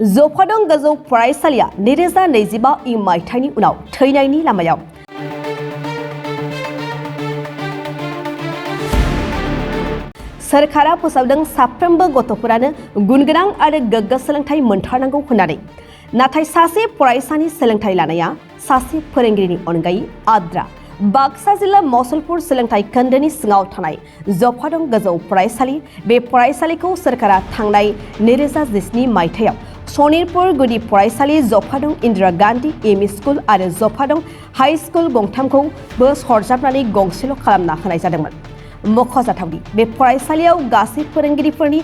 जफादं गोजौ फरायसालिया 2025 मायथाइनि उनाव थैनायनि लामायाव। सोरखारा फोसावदों साफ्रोमबो गथ'फोरानो गुनगोनां आरो गोग्गो सोलोंथाइ मोनथारनांगौ होननानै। नाथाय सासे फरायसानि सोलोंथाइ लानाया सासे फोरोंगिरिनि अनगायै आद्रा। बाक्सा जिल्ला मसलपुर सोलोंथाइ खोन्दोनि सिङाव थानाय जफादं गोजौ फरायसालि, बे फरायसालिखौ सोरखारा थांनाय 2017 मायथाइयाव सनितपुर गुदि फरायसालि, जफादं इन्दिरा गान्धी एमइ स्कुल आरो जफादं हाई स्कुल गंथामखौबो सरजाबनानै गंसेल' खालामना होनाय जादोंमोन। मख'जाथावदि बे फरायसालियाव गासै फोरोंगिरिफोरनि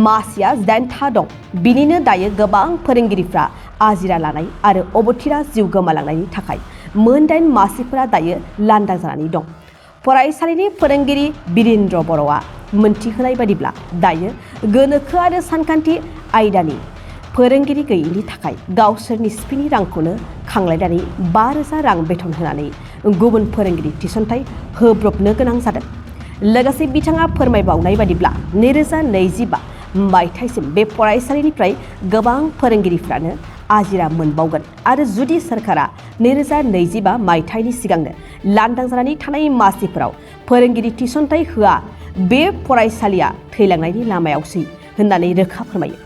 मासिया 8था दं। बिनिनो दायो गोबां फोरोंगिरिफ्रा आजिरा लानाय आरो अबथिरा जिउ गोमालांनायनि थाखाय मोन 8 मासिफोरा दायो लांदां जानानै दं। फरायसालिनि फोरोंगिरि बिरेन्द्र बर'आ मोनथिहोनाय बायदिब्ला दायो गोनोखो आरो सानखान्थि आयदानि फोरोंगिरि गैयैनि थाखाय गावसोरनि सिपिनि रांखौनो खांलायनानै 5,000 रां बेथन होनानै गुबुन फोरोंगिरि थिसनथाइ होब्रबनो गोनां जादों। लोगोसे बिथाङा फोरमायबावनाय बायदिब्ला 2025 मायथाइसिम बे फरायसालिनिफ्राय गोबां फोरोंगिरिफ्रानो आजिरा मोनबावगोन आरो जुदि सोरखारा 2025 मायथाइनि सिगांनो लांदां जानानै थानाय मासिफोराव फोरोंगिरि थिसनथाइ होआ, बे फरायसालिया थैलांनायनि लामायावसै होननानै रोखा फोरमायो।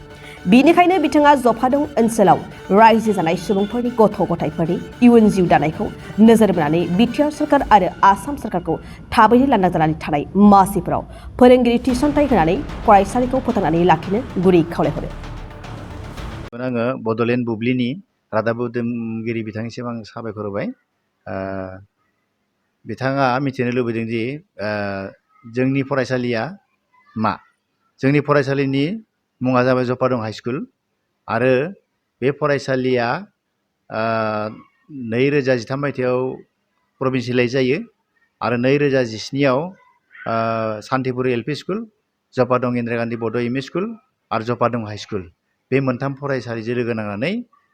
बेनिखायनो बिथाङा जफादं ओनसोलाव रायजो जानाय सुबुंफोरनि गथ' गथायफोरनि इयुन जिउ दानायखौ नोजोर बोनानै बिटिआर सरकार आरो आसाम सरकारखौ थाबैनो लांदां जानानै थानाय मासिफोराव फोरोंगिरि थिसनथाइ होनानै फरायसालिखौ फोथांनानै लाखिनो गुरै खावलायहरो। आङो बड'लेण्ड बुब्लिनि रादाब बुथुमगिरि बिथांनिसिम आं साबायखर होबाय। बिथाङा मिथिनो लुबैदों दि जोंनि फरायसालिया मा। जोंनि फरायसालिनि मुङा जाबाय जफादं हाई स्कुल आरो बे फरायसालिया 2013 मायथाइयाव प्रभिन्सियेलाइज जायो आरो 2017आव सान्तिपुर एलपि स्कुल, जफादं इन्दिरा गान्धी बड' एमइ स्कुल आरो जफादं हाई स्कुल बे मोनथाम फरायसालिजों लोगो नांनानै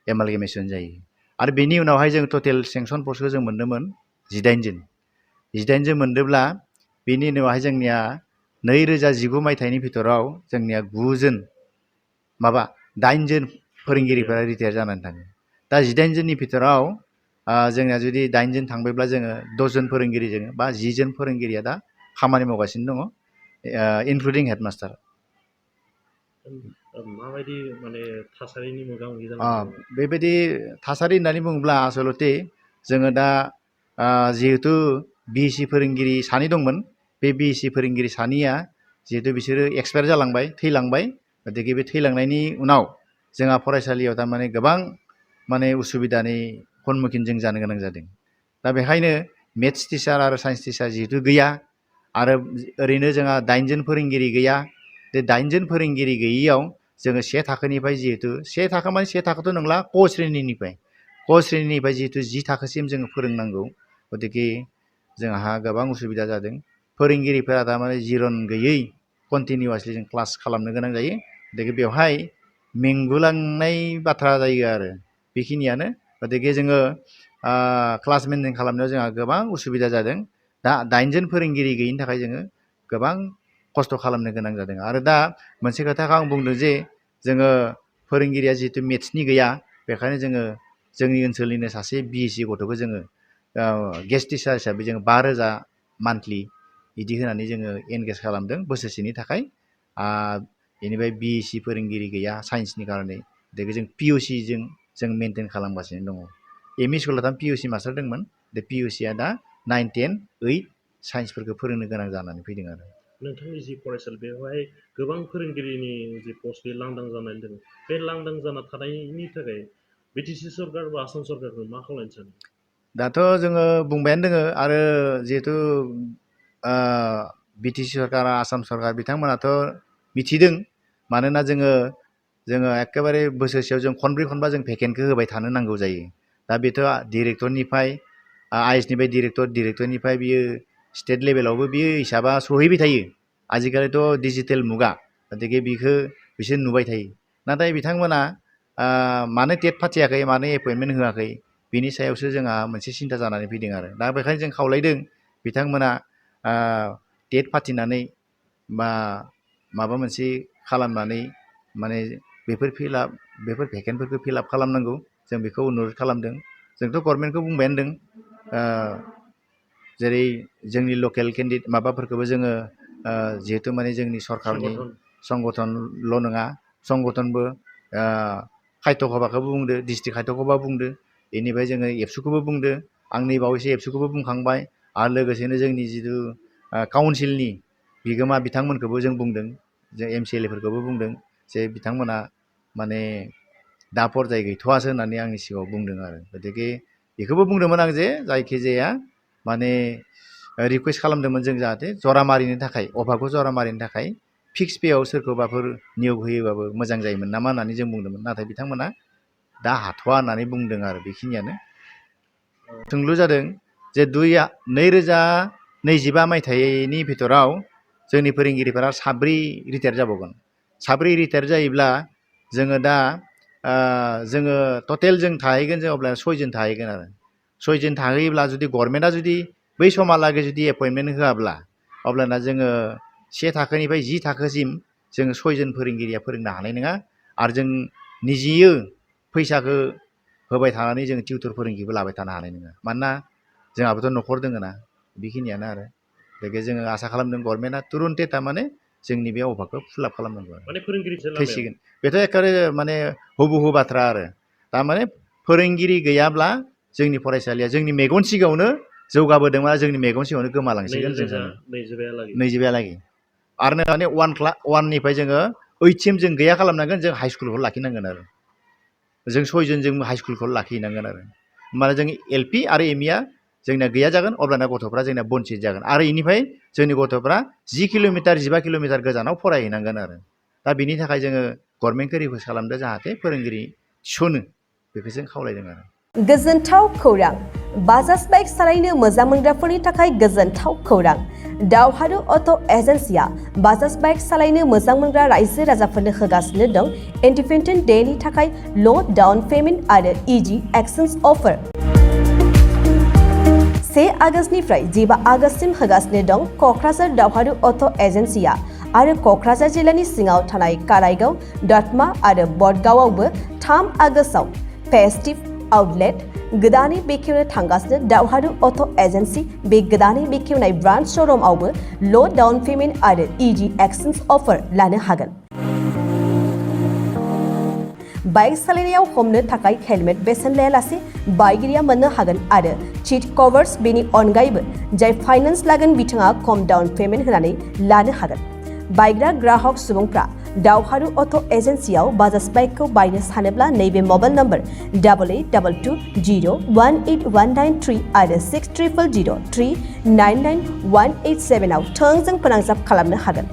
एमालगेमेसन जायो। आरो बेनि उनावहाय जों टटेल सेंसन पस्टखौ जों मोन्दोंमोन 18 जोन मोनदोंब्ला बेनि उनावहाय जोंनिया 2019 मायथाइनि भितराव जोंनिया 8 जोन फोरोंगिरिफोरा रिटायार जानानै थाङो। दा 18 जोननि भितराव जोंनिया जुदि 8 जोन थांबायब्ला जोङो 10 जोन फोरोंगिरि जोङो बा 10 जोन फोरोंगिरिया दा खामानि मावगासिनो दङ, इनक्लुडिं हेडमास्टार। माबायदि माने थासारिनि मोगा-मोगि जानांगौ? बेबायदि थासारि होननानै बुङोब्ला आसलते जोङो दा जिहेतु बिएससि फोरोंगिरि सानै दंमोन, बे बिएससि फोरोंगिरि सानैया जिहेतु बिसोरो एक्सपायार जालांबाय, थैलांबाय। गतिके बे थैलांनायनि उनाव जोंहा फरायसालियाव थारमाने गोबां माने उसुबिदानि सम्मुखीन जों जानो गोनां जादों। दा बेखायनो मेथ्स टिचार आरो साइन्स टिचार जिहेतु गैया आरो ओरैनो जोंहा 8 जोन फोरोंगिरि गैया। बे 8 जोन फोरोंगिरि गैयैयाव जोङो से थाखोनिफ्राय जिहेतु से थाखो माने से थाखोथ' नंला, क श्रेनिनिफ्राय जिहेतु 10 थाखोसिम जोङो फोरोंनांगौ। गतिके जोंहा गोबां उसुबिदा जादों। फोरोंगिरिफोरा थारमाने जिरन गैयै कन्टिनिउवासलि जों क्लास खालामनो गोनां जायो। गतिके बेवहाय मेंगुलांनाय बाथ्रा जायो आरो बेखिनियानो। गतिके जोङो क्लास मेनटेन खालामनायाव जोंहा गोबां उसुबिदा जादों। दा 8 जोन फोरोंगिरि गैयिनि थाखाय जोङो गोबां खस्थ' खालामनो गोनां जादों। आरो दा मोनसे खोथाखौ आं बुंदों जे जोङो फोरोंगिरिया जिहेतु मेथ्सनि गैया, बेखायनो जोङो जोंनि ओनसोलनिनो सासे बिएससि गथ'खौ जोङो गेस्ट टिचार हिसाबै जोङो 5,000 मान्थलि बिदि होनानै जोङो एनगेज खालामदों बोसोरसेनि थाखाय। बेनिफ्राय बिएससि फोरोंगिरि गैया साइन्सनि कारणे, गतिके जों पिइउसिजों जों मेनटेन खालामगासिनो दङ। एमइ स्कुलाव दा पिइउसि मास्टार दंमोन, दा पिइउसिया दा 9, 10, 8 साइन्सफोरखौ फोरोंनो गोनां जानानै फैदों आरो। नोंथांनि जि फरायसालि बेवहाय गोबां फोरोंगिरिनि जि पस्ट लांदां जानानै दङ, बे लांदां जाना थानायनि थाखाय बिटिसि सरकार बा आसाम सरकारखौ मा खालामनो सानो? दाथ' जोङो बुंबायानो दोङो आरो जिहेतु बिटिसि सरकार, आसाम सरकार बिथांमोनाथ' मिथिदों। मानोना जोङो एकेबारे बोसोरसेयाव जों खनब्रै खनबा जों भेकेन्टखौ होबाय थानो नांगौ जायो। दा बेथ' डिरेक्टरनिफ्राय आइएसनिफ्राय डिरेक्टरनिफ्राय बियो स्टेट लेभेलावबो बियो हिसाबा सहैबाय थायो। आजिखालिथ' डिजिटेल मुगा, गतिके बिखौ बिसोर नुबाय थायो। नाथाय बिथांमोना मानो टेट फाथियाखै, मानो एपइन्टमेन्ट होआखै, बिनि सायावसो जोंहा मोनसे सिन्था जानानै फैदों आरो। दा बेखायनो जों खावलायदों बिथांमोना टेट फाथिनानै बा माबा मोनसे खालामनानै माने बेफोर भेकेन्टफोरखौ फिलआप खालामनांगौ जों बेखौ अनुरद खालामदों जोंथ' गभर्नमेन्टखौ बुंबायानो दं जेरै जोंनि लकेल केन्डिडेट माबाफोरखौबो जोङो जिहेतु माने जोंनि सरकारनि संगठनल' नङा संगठनबो खायथ' सभाखौबो बुंदो डिस्ट्रिक्ट खायथ' सभा बुंदो बेनिफ्राय जोङो एबसुखौबो बुंदो आं नै बावैसो एबसुखौबो बुंखांबाय आरो लोगोसेनो जोंनि जिथु काउन्सिलनि बिगोमा बिथांमोनखौबो जों बुंदों जों MCLA फोरखौबो बुंदों जे बिथांमोना माने दा पर्याय गैथ'आसो होननानै आंनि सिगाङाव बुंदों आरो गतिके बेखौबो बुंदोंमोन आं जे जायखिजाया माने रिकुवेस्ट खालामदोंमोन जों जाहाथे जरा मारिनो थाखाय अभाबखौ जरा मारिनो थाखाय फिक्स पेआव सोरखौबाफोर नियोग होयोबाबो मोजां जायोमोन नामा होननानै जों बुंदोंमोन नाथाय बिथांमोना दा हाथ'वा होननानै बुंदों आरो बेखिनियानो सोंलु जादों जे 2025 मायथाइनि भितराव जोंनि फोरोंगिरिफोरा 7 रिटायार जाबावगोन 7 रिटायार जायोब्ला जोङो दा जोङो टटेल जों थाहैगोन जों अब्ला 6 जन थाहैगोन आरो 6 जन थाहैयोब्ला जुदि गभर्नमेन्टआ जुदि बै समहालागै जुदि एपइन्टमेन्ट होआब्ला अब्लाना जोङो 1 थाखोनिफ्राय 10 थाखोसिम जोङो 6 जन फोरोंगिरिया फोरोंनो हानाय नङा आरो जों निजेयो फैसाखौ होबाय थानानै जों टिउटर फोरोंगिरिबो लाबाय थानो हानाय नङा मानोना जोंहाबोथ' न'खर दोङो ना बेखिनियानो आरो बेखायनो जोङो आसा खालामदों गभर्नमेन्टआ तुरन्ते थारमाने जोंनि बे अभाबखौ फिलआप खालामनांगौ माने फोरोंगिरि थैसिगोन बेथ' एखेबारे माने हुबुहु बाथ्रा आरो थारमाने फोरोंगिरि गैयाब्ला जोंनि फरायसालिया जोंनि मेगन सिगाङावनो जौगाबोदोंबा जोंनि मेगन सिगाङावनो गोमालांसिगोन जों सानो 22 आरो माने 1निफ्राय जोङो 8सिम जों गैया खालामनांगोन जों हाइ स्कुलखौ लाखिनांगोन आरो जों 6 जन जों हाइ स्कुलखौ लाखिनांगोन आरो होमबाना जों LP आरो MEआ जोंना गैया जागोन अब्लाना गथ'फ्रा जोंना बन्चित जागोन आरो इनिफ्राय जोंनि गथ'फ्रा 10 किल'मिटार 15 किल'मिटार गोजानाव फरायहैनांगोन आरो दा बिनि थाखाय जोङो गभर्नमेन्टखौ रिकुवेस्ट खालामदों जाहाथे फोरोंगिरि थिसनो बेखौ जों खावलायदों आरो गोजोनथाव खौरां बाजाज बाइक सालायनो मोजां मोनग्राफोरनि थाखाय गोजोनथाव खौरां दावहारु अट' एजेन्सिया बाजाज बाइक सालायनो मोजां मोनग्रा रायजो राजाफोरनो होगासिनो दं इन्डिपेन्डेन्ट डेनि थाखाय ल' डाउन पेमेन्ट आरो इजि एक्सचेन्ज अफार 1 आगस्तनिफ्राय 15 आगस्तसिम होगासिनो दं क'क्राझार दावहारु अट' एजेन्सिया आरो क'क्राझार जिल्लानि सिङाव थानाय काराइगाव दतमा आरो बडगावआवबो 3 आगस्टआव फेस्टिभ आउटलेट गोदानै बेखेवनो थांगासिनो दावहारु अट' एजेन्सि बे गोदानै बेखेवनाय ब्रान्च श'रुमआवबो ल' डाउन पेमेन्ट आरो इजि एक्सचेन्ज अफार लानो हागोन बाइक सालायनायाव हमनो थाखाय हेलमेट बेसेन लायालासे बाइकगिरिया मोननो हागोन आरो सीट कभार्स बेनि अनगायैबो जाय फाइनान्स लागोन बिथाङा खम डाउन पेमेन्ट होनानै लानो हागोन बायग्रा ग्राहक सुबुंफ्रा दावहारु अट' एजेन्सियाव बाजाज बाइकखौ बायनो सानोब्ला नैबे मबाइल नम्बर 8822018193 आरो 6300399187 आव थोंजों फोनांजाब खालामनो हागोन